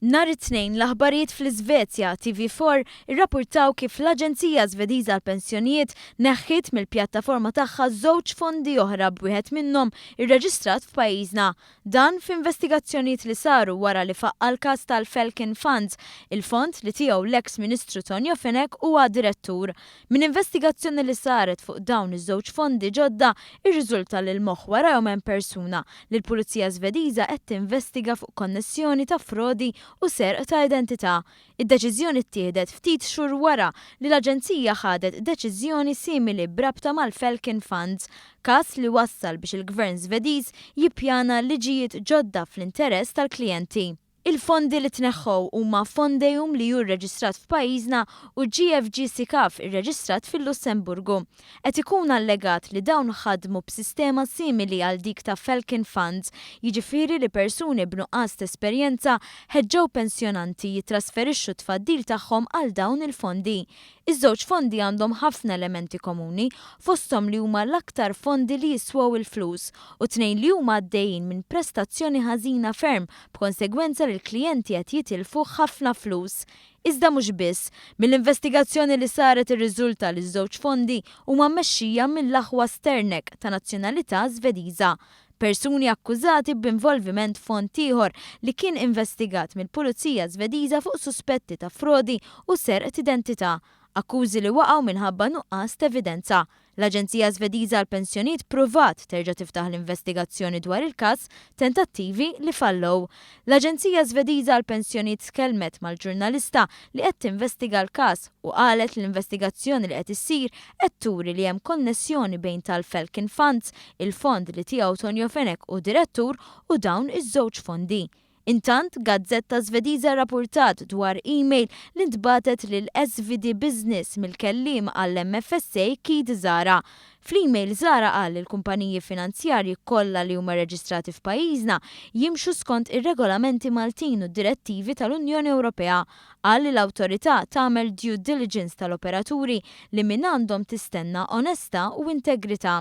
Nhar it-Tnejn, l-aħbarijiet fl-Iżvezja, TV4, irrappurtaw kif l-Aġenzija Żvediża għall-Pensjonijiet neħħiet mill-pjattaforma tagħha żewġ fondi oħra b'wieħed minnhom irreġistrat f'pajjiżna. Dan f'investigazzjonijiet li saru wara li faqqa' l-każ tal-Falcon Funds, il-fond li tiegħu l-eks Ministru Tonio Fenech huwa direttur. Minn investigazzjoni li saret fuq dawn iż-żewġ fondi ġodda irriżulta li l-moħħ warajhom hemm persuna li l-Pulizija Żvediża qed tinvestiga fuq konnessjoni ta' frodi u serq ta' identità. Id-deċiżjoni ttieħdet ftit xhur wara li l-aġenzija ħadet deċiżjoni simili b'rabta mal-Falcon Funds, każ li wassal biex il-Gvern Żvediż jippjana liġijiet ġodda fl-interess tal-klijenti. Il-fondi li tneħħew huma Fondeum li hu rreġistrat f'pajjiżna u GFG SICAV irreġistrat fil-Lussemburgu. Qed ikun allegat li dawn ħadmu b'sistema simili għal dik ta' Falcon Funds, jiġifieri li persuni b'nuqqas t'esperjenza ħeġġew pensjonanti jittrasferixxu t-tfaddil tagħhom għal dawn il-fondi. Iż-żewġ fondi għandhom ħafna elementi komuni, fosthom li huma l-aktar fondi li jiswew il-flus, u t-tnejn li huma għaddejjin minn prestazzjoni ħażina ferm b'konsegwenza li l-klijenti qed jitilfu ħafna flus. Iżda mhux biss. Mill-investigazzjoni li saret irriżulta li ż-żewġ fondi huma mmexxija mill-aħwa Sternek ta' nazzjonalità Żvediża. Persuni akkużati b'involviment f'fond ieħor li kien investigat mill-Pulizija Żvediża fuq suspetti ta' frodi u serq t'identità, akkużi li waqgħu minħabba nuqqas t'evidenza. L-Aġenzija Żvediża għall-Pensjonijiet ppruvat terġa' tiftaħ l-investigazzjoni dwar il-każ, tentattivi li fallew. L-Aġenzija Żvediża għall-Pensjonijiet tkellmet mal-ġurnalista li qed tinvestiga l-każ u qalet li l-investigazzjoni li qed issir qed turi li hemm konnessjoni bejn tal-Falcon Funds, il-fond li tiegħu Tonio Fenech hu direttur, u dawn iż-żewġ fondi. Intant, gazzetta Żvediża rrapurtat dwar email li ntbagħtet lil SVD Business mill-kelliem għall-MFSA Keith Zahra. Fl-email Zahra qal li l-kumpaniji finanzjarji kollha li huma rreġistrati f'pajjiżna jimxu skont ir-regolamenti Maltin u d-direttivi tal-Unjoni Ewropea. Qal li l-awtorità tagħmel due diligence tal-operaturi li mingħandhom tistenna onestà u integrità.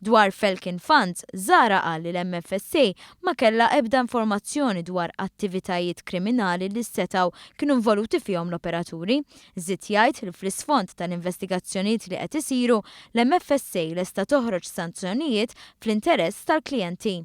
Dwar Falcon Funds, Zahra qal li l-MFSA ma kellha ebda informazzjoni dwar attivitajiet kriminali li setgħu kienu involuti fihom l-operaturi. Żied jgħid li fl-isfond tal-investigazzjonijiet li qed isiru, l-MFSA lesta toħroġ sanzjonijiet fl-interess tal-klijenti.